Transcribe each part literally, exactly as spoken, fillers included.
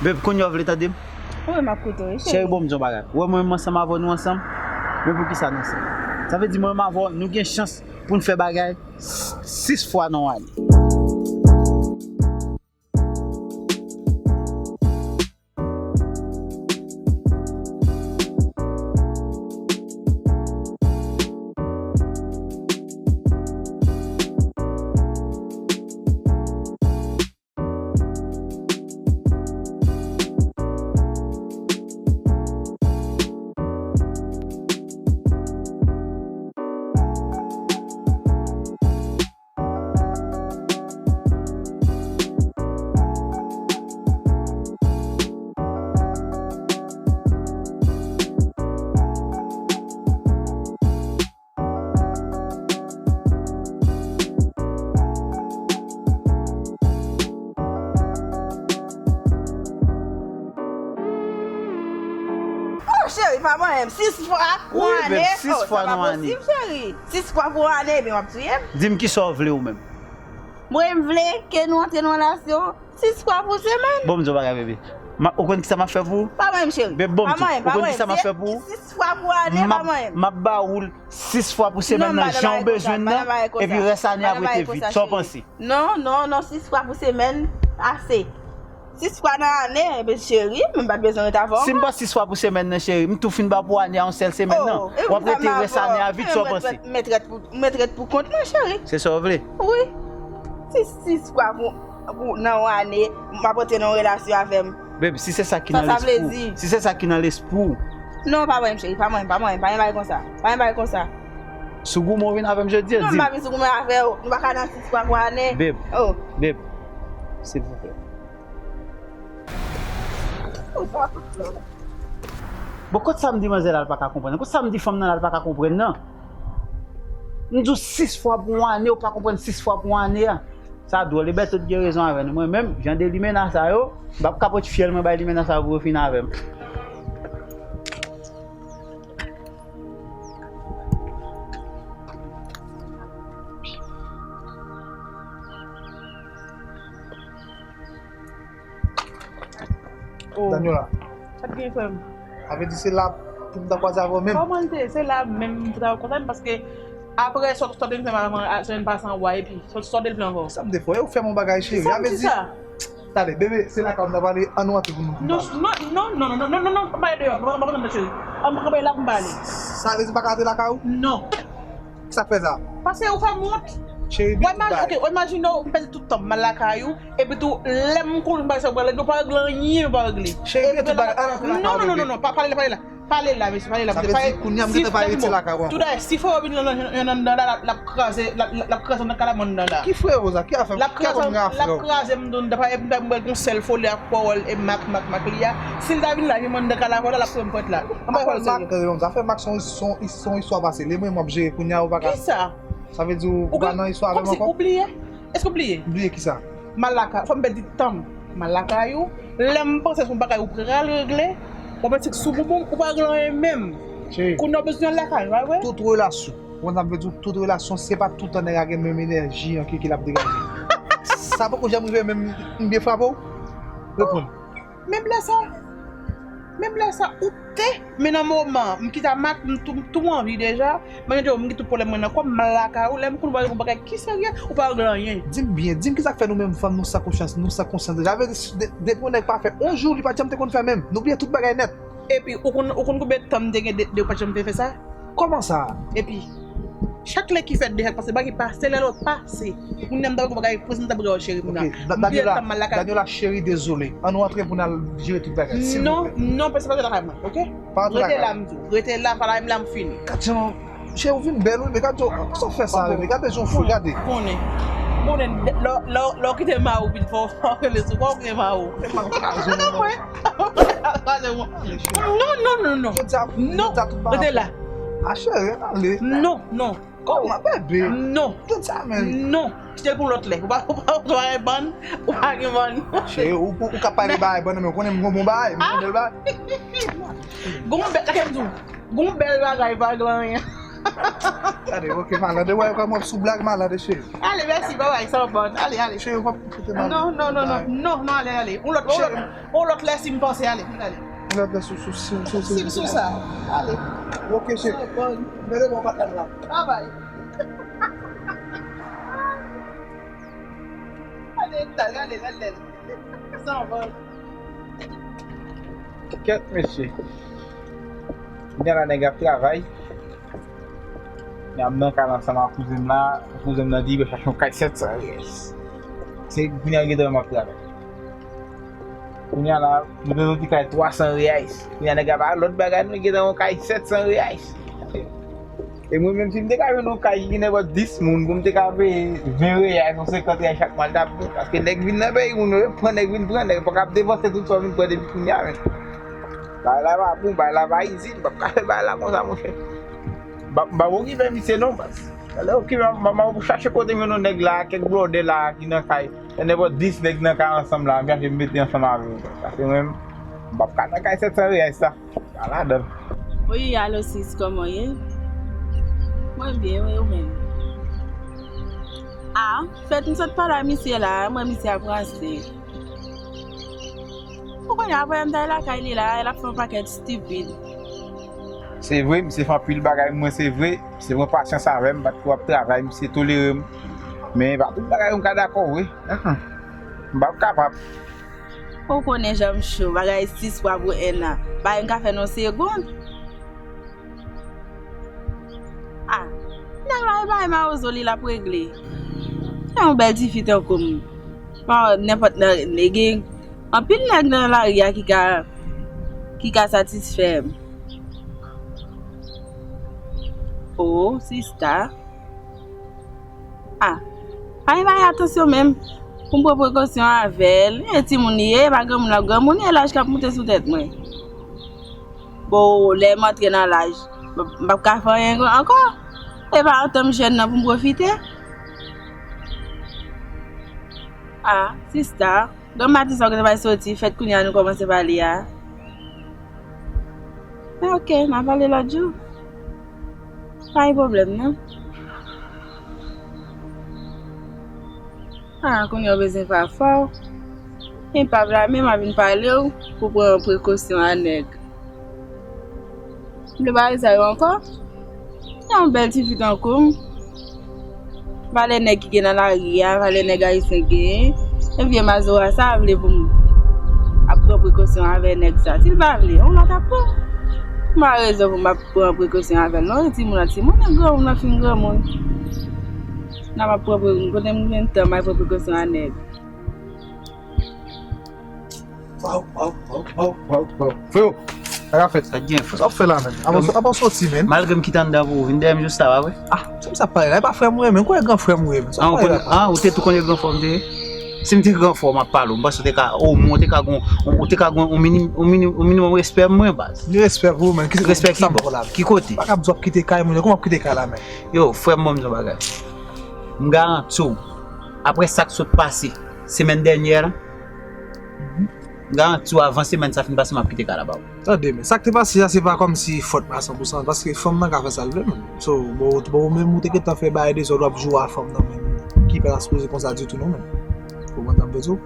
Babe, kounye a w vle tande m? Wi, m ap koute w, wi, cheri. Cheri, bon, m di yon bagay. Ou wè mwen menm ansanm avè w, nou ansanm? Men poukisa nou ansanm? Sa vle di mwen menm avè w, nou gen chans pou n fè bagay s- sis fwa nan yon ane. Oh, cheri, pa manyen m. Sis fwa pou yon ane? Sis fwa nan ane. Sis fwa pou yon ane, ebyen w ap touye m. Di m kisa w vle ou menm. Mwen, m vle ke nou antre nan relasyon sis fwa pou semèn. Bon, m di w bagay, bebe. Ma- Ou konn kisa m ap fè pou ou? Pa manyen m, cheri. Bebe, bon, m di w. Ou konn kisa m ap fè pou ou? Sis fwa pou ane, pa manyen m. M ap ba ou l sis fwa pou semèn nan, jan w bezwen l nan, epi rès ane a ap rete vid. Sa w panse? Non, non, non, sis fwa pou semèn, ase. Sis fwa nan ane, ebyen, cheri, m pa t bezwen ret avè w. Si m ba w sis fwa pou semèn nan, cheri, m tou fin ba w pou ane a yon sèl semèn nan. W ap rete rès ane a vid, sa w panse? Mwen ret pou, mwen ret pou kont mwen, cheri. Se sa w vle? Wi. Si sis fwa pou, pou nan yon ane, m ap antre nan yon relasyon avè m. Babe, si se sa ki nan lespri w, si se sa ki nan lespri w. Non, pa manyen m, cheri, pa manyen m, pa manyen m, pa gen bagay konsa. Pa gen bagay konsa. Si w goumen, w vin avè m jodi a, di m. Non, m pa vin si w goumen avè w. Nou pa ka nan sis fwa pou ane. Babe, babe, silvouplè. Bon, kot sa m di manzè la l pa ka konprann? Kot sa m di fanm nan la l pa ka konprann nan? M di w sis fwa pou yon ane, ou pa konprann sis fwa pou yon ane a. Sa dwòl, ebyen tout gen rezon avè nou. Mwen menm, jan de limena sa yo, m p ap ka pot fyèl mwen bay limena sa yo pou yo fin avè m. Oh. Daniela. Sa k gen, frè m? Sa vle di se la pou m ta kwaze avè w menm? Kòman l te? Se la menm pou ta kwaze avè m, paske apre sa w te fè m avè mwen semèn pase an wa, epi sa w te vle ankò? Sa m te fè w? Ou fè m yon bagay, cheri. Sa vle di, tande, bebe, se lakay w m ta pale, ann nou antre pou nou pale. Non, non, non, pa pale deyò, pa pale deyò, cheri. An, pa pale la pou m pale. Sa vle di m pa ka antre lakay ou? Non. Sa k fè sa? Paske ou fè m wont. Cheri, byen tout bagay. Ok, ou imajine w, m pèdi tout tan m, m al lakay ou, epi tou, lè m konnen bagay sa yo pral regle, ou pa regle anyen, ou pa regle. Cheri, byen tout bagay, al antre lakay ou, bebe. Non, non, non, non, pa pale la, pale la. Pale la, mesye, pale la. Sa vle di, kounye a m gentan pa rete lakay ou ankò. Tou dayè, si fò yo vin nan, nan, nan, nan, nan, l ap kraze, l ap, l ap kraze nan kay la, mwen nan la. Ki frè ou sa? Ki afè? L ap kraze, l ap kraze m, donn, dapre, epi m, m, m, gon sèl foli ak pawòl, e mak, mak, mak li a. Si l ta vin la, vin mwen nan kay la, vwala, l ap fè m pwèt la. Anba pawòl serye. Afè mak, zafè mak se yon, se yon, se yon istwa pase. Li mwen m ap jere kounye a, ou pa ka. Kisa? Sa vle di ou pa nan istwa avè m ankò? Ou bliye? Èske ou bliye? Bliye kisa? M al lakay, fò m pèdi tan m. M al lakay ou. Lè m panse se yon bagay ou pral regle, w ap santi sou boubou m, ou pa regle anyen menm. Cheri. Kounye a w bezwen al lakay, pa vre? Tout relasyon, ou konn sa m vle di w, tout relasyon, se pa tout tan nèg la gen menm enèji an ki, ki l ap degaje. Sa poko janm rive menm, m byen frape w? Reponn. Menm lè sa, menm lè sa, ou te, men nan moman, m kite a mak, m tou, m tou anvi deja, men yo, m gen tout pwoblèm mwen nan kò m, m al lakay ou, lè m konn w al yon bagay ki serye, ou pa regle anyen. Di m byen, di m kisa k fè nou menm fanm, nou san konsyans, nou san konsyans deja. Sa vle di, de-, depi yon nèg pa fè yon jou, li pa t janm te konn fè menm. Nou bliye tout bagay nèt. Epi, ou konn, ou konn konbyen tan m te gen de, de ou pa t janm te fè sa? Kòman sa? Epi, chak lè ki fèt de chak pase, bagay ki pase, lè lòt pase. Kounye a m ta poko bagay, prezan m ta poko cheri moun nan. Ok, Da-, Daniela, Daniela, cheri, dezole. Ann nou antre pou n al jere tout bagay, silvouplè. Non, non, pa se pa lakay mwen, ok? Pa antre lakay. Rete la, m di w. Rete la, pa la, m la, m fini. Gad jan, cheri, ou vin bèl, wi, men gad jan, kisa w fè sa, bebe? Gade jan w fou, gade. Konnen, konnen, lè, lè, lè w kite mari w vin fò, fò w rele sou, fò w kite mari w. Non, non, non, non. Non, rete la. A cheri, ale. Non, non. Kòman, bebe? Non. Tout sa menm. Non. Kite l pou lòt lè. Ou pa, ou pa, ou pa gen bann, ou pa gen bann. Cheri, ou, ou, ou ka pale bagay bann, men ou konnen m gon bon bagay, m gon bèl bagay. Gon bèl, gade m di w. Gon bèl bagay, pa gen anyen. Gade, ok, Malande, wè kòman w ap sou blag, Malande, cheri. Ale, mèsi, babay, sa w ap ban. Ale, ale. Cheri, w ap koute Malande. Non, non, non, non, non, non, ale, ale. On lòt, on lòt, on lòt lè si m panse, ale, ale. On lòt lè sou, sou, sou, sou, sou, si m sou sa, ale. Ok, cheri. Sa w ap ban. Mete bon patnè m la. Babay. Ale, ale, ale, ale. Sa w ap ban. Kèt, mesye. Kounye a la, nèg ap travay. Kounye a m nan kay la ansanm ak kouzen m la. Kouzen m nan di, "Bèl chache yon kay sèt san reais." Se kounye a l gentan wè m ap travay. Kounye a la, m te soti kay twa san reais. Kounye a nèg ap pale lòt bagay, nou gentan yon kay sèt san reais. E mwen menm, si m te ka jwenn yon kay ki gen nenpòt dis moun, pou m te ka peye ven reais, yon senkant reais chak mwa, l t ap bon. Paske nèg vin nan peyi moun, yo pran nèg, vin pran nèg, pa ka ap depanse tout sa w vin pran depi kounye a, men. Bagay la pa bon, bagay la pa izi, m p ap ka fè bagay la konsa, monchè. M p ap, m p ap okipe misye non, baz. Lè okipe, m ap, m ap chache kote m jwenn yon nèg la, kèk blòdè la ki nan kay. Lè nenpòt dis nèg nan kay ansanm la, m chache m mete ansanm avè yo, baz. Paske mwen, m p ap ka nan kay sèt san reais sa. Pa ladan. Wi, alo sis, kòman w ye? Mwen byen, wi, ou menm? A, fèt m sot pale a misye la, mwen misye ap ranse. Ou konnen apre m t al lakay li la, l ap fè yon pakèt stipid. Se vre, misye fè anpil bagay mwen, se vre. Misye pran pasyans avè m, m pa t twò ap travay, misye tolere m. Men pa tout bagay m ka dakò vre. Ahan. M p ap kapab. Ou konnen jan m cho, bagay sis fwa pou en an. Bagay m ka fè nan yon segonn. A, nèg la e bay mawozo li l ap regle. Se yon bèl tifi tankou m. Pa nenpòt nan, gen anpil nèg nan lari a ki ka, ki ka satisfè m. O, sista. A, pa gen bagay atansyon menm. Pou m pran prekosyon avè l. E timoun li ye, e pa granmoun l ap granmoun, e laj k ap moute sou tèt mwen. Bon, lè m antre nan laj, m p ap ka fè anyen ankò. E pa antan m jèn nan pou m pwofite. A, sista, granm maten sa w gentan pral soti, fèt kounye a nou kòmanse pale a. Men ok, n a pale lòt jou. Pa gen pwoblèm non. A, kounye a w bezwen pa fò. E pa bla menm ap vin pale w pou pran prekosyon a nèg. M vle pale sa yo ankò. Se yon bèl tifi tankou m. Valè nèg ki gen nan lari a, valè nèg ayisyen genyen. E vye mazora sa vle pou m ap pran prekosyon avè nèg sa. Si l pa vle, yon lòt ap pran. M pa rezon pou m ap pran prekosyon avè l non. E timoun an timoun, e granmoun an fin granmoun. N ap ap pran pre-, kote m gen tan m al pran prekosyon a nèg. Waw, waw, waw, waw, waw, waw. Freo, sa ka fèt? Sa k gen, frè? Sa w ap fè la menm? Apa w soti menm? Malgre m kite anndan pou ou, vin dèyè m jis la, pa vre? Ah, sa m sa pale la? E pa frè m ou ye menm? Kòman gran frè m ou ye menm? Sa w ap pale la? Ah, ou te tou konnen gran frè m te ye? Si m te gran frè w, m ap pale w. M panse w te ka, omwen w te ka gon, w te ka gon, yon minim, yon minim, yon minimòm respè mwen, baz. Ni respè pou ou menm? Respè ki bò? Ki kote? Pa ka ap di w ap kite kay moun yo. Kòman w ap kite kay la menm? Yo, frè m, ban m di w yon bagay. M garanti w, apre sa k sot pase semèn dènyè la, m garanti w avan semèn sa fin pase, m ap kite kay la ba ou. Tande, men sa k te pase a, se pa kòmsi fòt mwen a san pou san, paske fanm nan ka fè sa l vle, menm. So, bon, bon, ou menm, ou te gentan fè bagay dezòd, w ap joure a fanm nan, menm. Ki pa ta sipoze konsa ditou, non, menm. Ou konprann sa m vle di w?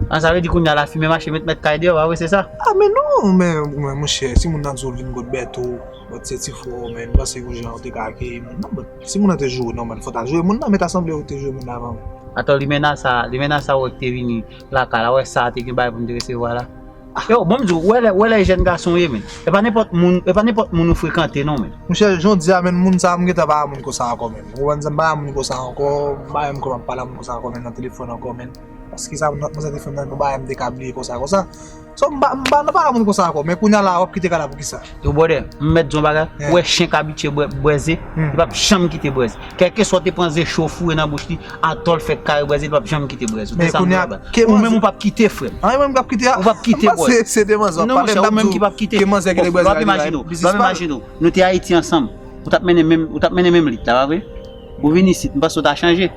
Ah, sa vle di kounye a la, fimen mache met mèt kay deyò, pa vre, se sa? Ah, men non, men, men, monchè, si moun nan di w l vin kot Bèto, Bèt se ti frè w, men, m panse yon jan ou te ka akeyi moun nan, men, si moun nan te joure, nòmal, fò w ta joure moun nan, men ta sanble ou te joure moun nan avan, men. Atò, limena sa, limena sa wè ki te vini lakay la, wè sa te gen bagay pou m te resevwa la. Yo, bon, m di w, wè lè, wè lè jèn gason w ye, men. E pa nenpòt moun, e pa nenpòt moun ou frekante, non, men. Monchè, jan w di a, men, moun sa, m gentan pa moun konsa ankò, men. Ou konprann sa, m pa moun konsa ankò, m pa menm kòman m pale a moun konsa ankò, men, nan telefòn ankò, men. Paske sa, nan, nan telefòn nan, yon bagay m te ka bliye konsa, konsa. So, m pa, m pa nan pale a moun konsa ankò, men kounye a la, w ap kite kay la poukisa? Yo, brother, m mèt di w yon bagay, ou wè chen k abitye bwè, bwè ze, li p ap janm kite bwè ze. Kèlkeswa w te pran ze cho w foure nan bouch li, atò l fèk kare bwè ze, li p ap janm kite bwè ze. Ou te sa m di w la. Ou menm ou p ap kite, frè m. An, mwen m p ap kite a. Ou p ap kite, brother. Se, se de manzè, w ap pale, m ap di w ke manzè kite bwè ze la, li bay biznis pa l. W ap imajine w, nou te Ayiti ansanm, ou t ap mennen menm, ou t ap mennen menm lit la, pa vre? Ou vin isit, m panse w ta chanje.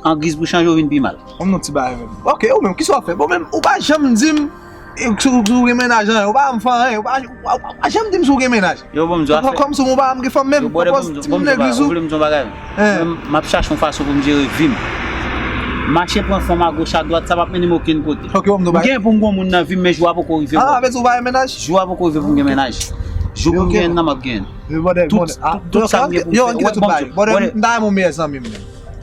An giz pou chanje, ou vin pi mal. Ban m yon ti bagay menm. Ok, ou menm, kisa w ap fè? Bon, menm, ou pa janm di m, E si w, si w gen mennaj, an, ou pa janm fè anyen, ou pa, ou pa, ou pa janm di m si w gen mennaj. Yo, bon, m di w afè. Kòm si w pa janm gen fanm menm. Yo, brother, bon, m di w, bon, m di w, ou vle m di w yon bagay. Hein. Mwen, m ap chache yon fason pou m jere vi m. Mache pran fanm a goch a dwat, sa p ap mennen m okenn kote. Ok, bon, m di w bagay. M gen pou m gen yon moun nan vi m, men jou a poko rive. Ah, vle di w pa gen mennaj? Jou a poko rive pou m gen mennaj. Jou pou m gen nan, m ap gen. Yo, brother, tout, tout, tout sa m gen pou m fè. Yo, kite tout bagay. Brother, m ta renmen yon meyè zanmi m.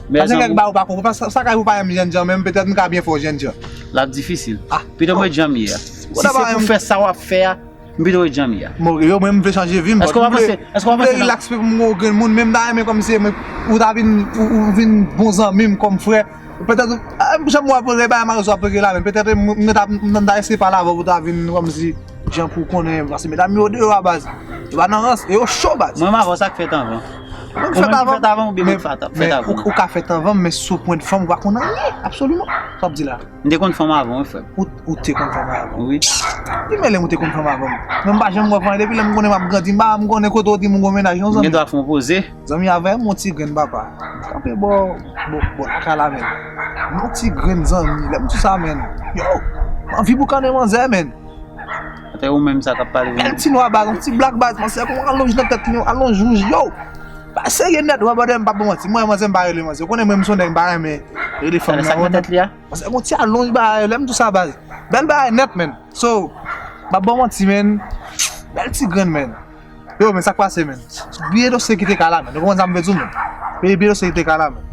Meyè zanmi. Paske kèk bagay ou pa konprann. Sa, sa ka rive ou pa renmen jènjan, men petèt m ka byen fè w jènjan. L ap difisil. Ah. Pito m ret jan m ye a. Si se pou fè sa w ap fè a, m pito ret jan m ye a. Bon, yo, mwen, m vle chanje vi m. Èske w ap panse, èske w ap panse m vle relax pou m gen yon grenn moun, men m ta renmen kòmsi mwen, ou ta vin, ou, ou vin bon zanmi m kòm frè. Petèt, ah, jan m wè pou bagay mawozo ap regle la, men petèt, m, m ta, m ta eseye pale avè w pou ta vin kòmsi jan pou konnen, paske medam yo deyò a baz. Yo pa nan rans, e yo cho baz. Mwen, m avè w, sa k fèt anvan. Ou menm ki fèt avan m oubyen mwen ki fèt avan? Ou, ou ka fèt avan m, men si w pran fanm, ou pa konn anyen, absoliman. Sa w ap di la? M te konn fanm avan, wi, frè m. Ou, ou te konn fanm avan? Wi. Ki mele m ou te konn fanm avan m? Men m pa janm wè fanm, depi lè m konnen m ap grandi, m pa, m konnen kote w di m ou gon mennaj, non, zanmi. M gen dwa fè yon poze. Zanmi, avè m yon ti grenn papa. M kanpe bò, bò, bò lakay la, men. Yon ti grenn zanmi, lè m di sa, men. Yo, m anvi boukannen manzè, men. Atè ou menm sa k ap pale. Bèl ti nwa baz, yon ti blak baz, manzè, gon alonj nan tèt li, yon alonj wouj, yo. Bagay serye nèt, wè, brother, m p ap ba w manti. Mwen, manzè, m pa rele manzè. Ou konnen mwen, m se yon nèg, m pa renmen rele fanm nan. Sa k nan tèt li a? Manzè, gon ti alonj bagay, lè m di w sa, baz. Bèl bagay nèt, men. So, m p ap ba w manti, men. Bèl ti grenn, men. Yo, men sa k pase, men. Bliye dosye ki te ka la, men. Ou konprann sa m vle di w, men. Bliye, bliye dosye ki te ka la, men.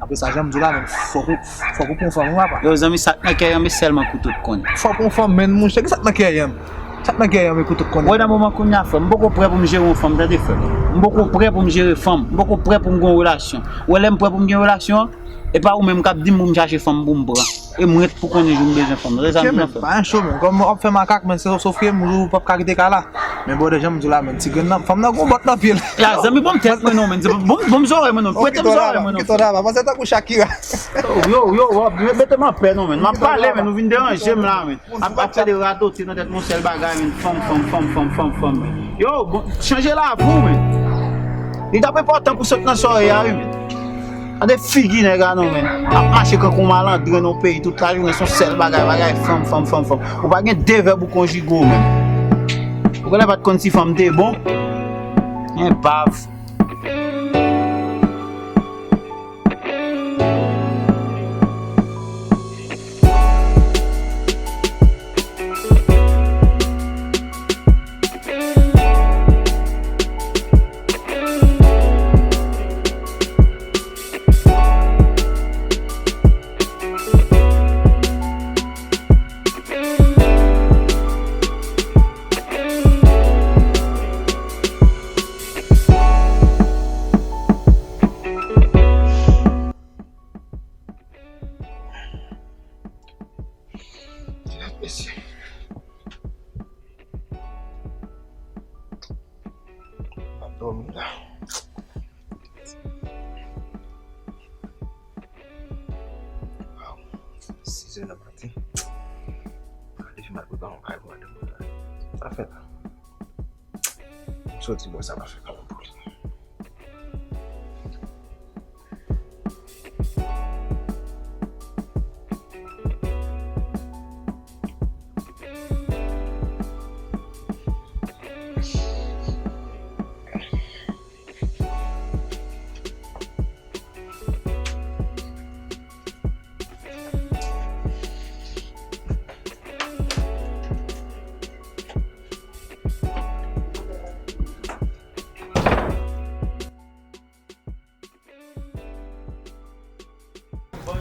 Apre sa, jan m di w la, men, fòk ou, fòk ou pran fanm, wi, papa. Yo, zanmi, sa k nan kè yanm, e sèlman kouto k konnen. Fòk ou pran fanm, men, monchè, ki sa k nan kè yanm? Sa k nan kè yanm, e kouto k konnen. Wè, nan moman kounye a, frè m, m poko prè pou m jere yon fanm, tande, frè m. M poko prè pou m jere fanm. M poko prè pou m gen yon relasyon. Wè, lè m prè pou m gen relasyon, e pa ou menm k ap di m pou m chache fanm pou m pran. E m ret pou konnen jou m bezwen fanm nan. Se sa m di w, frè m. Pa gen cho, men. Kòm w ap fè makak, men, se w sofri, m, ou p ap ka kite ka la. Men, brother, jan m di w la, men, ti grenn nan, fanm nan gon bòt nan pye l. Ya, zanmi, ban m tèt mwen non, men. Ban m, ban m zòrèy mwen non. Prete m zòrèy mwen non, frè. Panse tankou Shakira. Yo, yo, yo, mete m anpè non, men. M ap pale, men, nou vin deranje m la, men. Ap, ap fè de radote nan tèt mwen, sèl bagay, men. Fanm, fanm, fanm, fanm, fanm, fanm, men. Yo, bon, chanje lavi w, men. Li t ap enpòtan pou sot nan sòrèy a, wi, men. Gade figi nèg la non, men. Ap mache kankou malandren nan peyi tout lajounen, se yon sèl bagay, bagay fanm, fanm, fanm, fanm. Ou pa gen de vèb ou konjige w menm. Ou genlè pa t konn si fanm te bon. Enpav. Mesye. M ap dòmi la. Wow. Sizè nan maten. Depi m al prepare yon kay pou madanm mwen la. Sa fè la. M soti bò sa pa fè kòman pou li.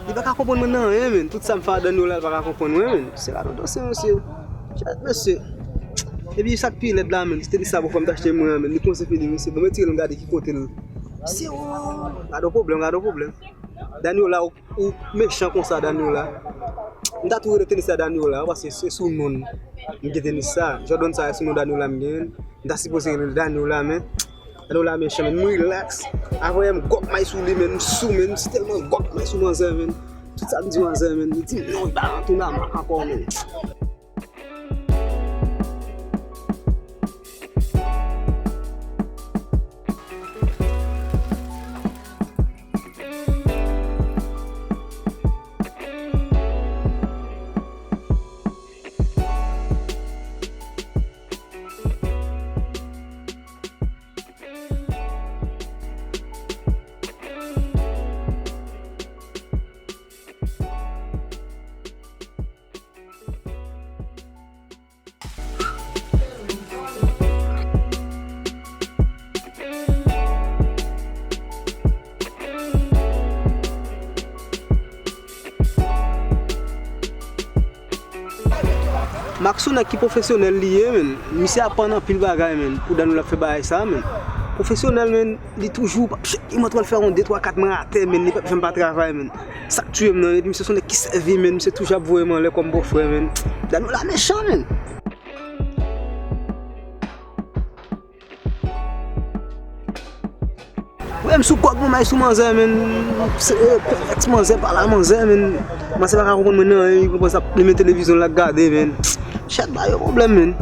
Li pa ka konprann mwen nan anyen, men. Tout sa m fè a Danilo la, li pa ka konprann mwen, men. Se radodosye, mesye. Chat, mesye. Epi sa k pi lèd la, men. Se tenis sa bòfrè m t achte mwen an, men. Li kòmanse fini, mesye. Bon, mwen tire l, m gade ki kote l. Mesye, o, gade yon pwoblèm, gade yon pwoblèm. Danilo la, ou, ou mechan konsa, Danilo la. M ta tou rele tenis la Danilo la, paske se sou non m gen tenis sa. Jordan sa, se sou non Danilo la m gen. M ta sipoze rele Danilo la, men. Danilo la mechan, men. M rilaks. Avan yè, m gwòp may sou li, men. M sou, men. M si tèlman gwòp may sou manzè, men. Tout sa m di manzè, men. Li di m non, li pa retounen ankò, men. Max se yon nèg ki pwofesyonèl li ye, menn. Misye aprann anpil bagay, menn. Pou dan nou l ap fè bagay sa, menn. Pwofesyonèl, menn. Li toujou, li mwen twal fè yon de, twa, kat mwen atè, menn. Li p ap janm pa travay, menn. Sa k tiye m nan, epi misye se yon nèg ki sèvi, menn. Misye toujou ap voye m anlè kòm bòfrè, menn. Dan nou la mechan, menn. Mwen menm sou kòd mwen, may sou manzè, menn. Se, eh, pèvèt manzè, pale a manzè, menn. Manzè pa ka konprann mwen nan anyen, li konprann sa, li met televizyon l ap gade, menn. Chèt ba yo pwoblèm, menn.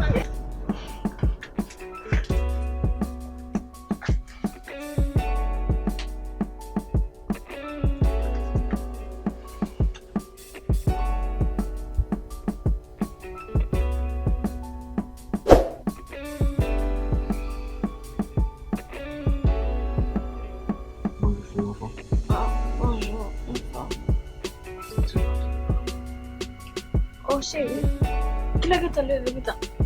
Bonjou, cheri, anfòm? Ah, bonjou, anfòm. Sa se pa. Oh, cheri, kilè gentan leve, gentan?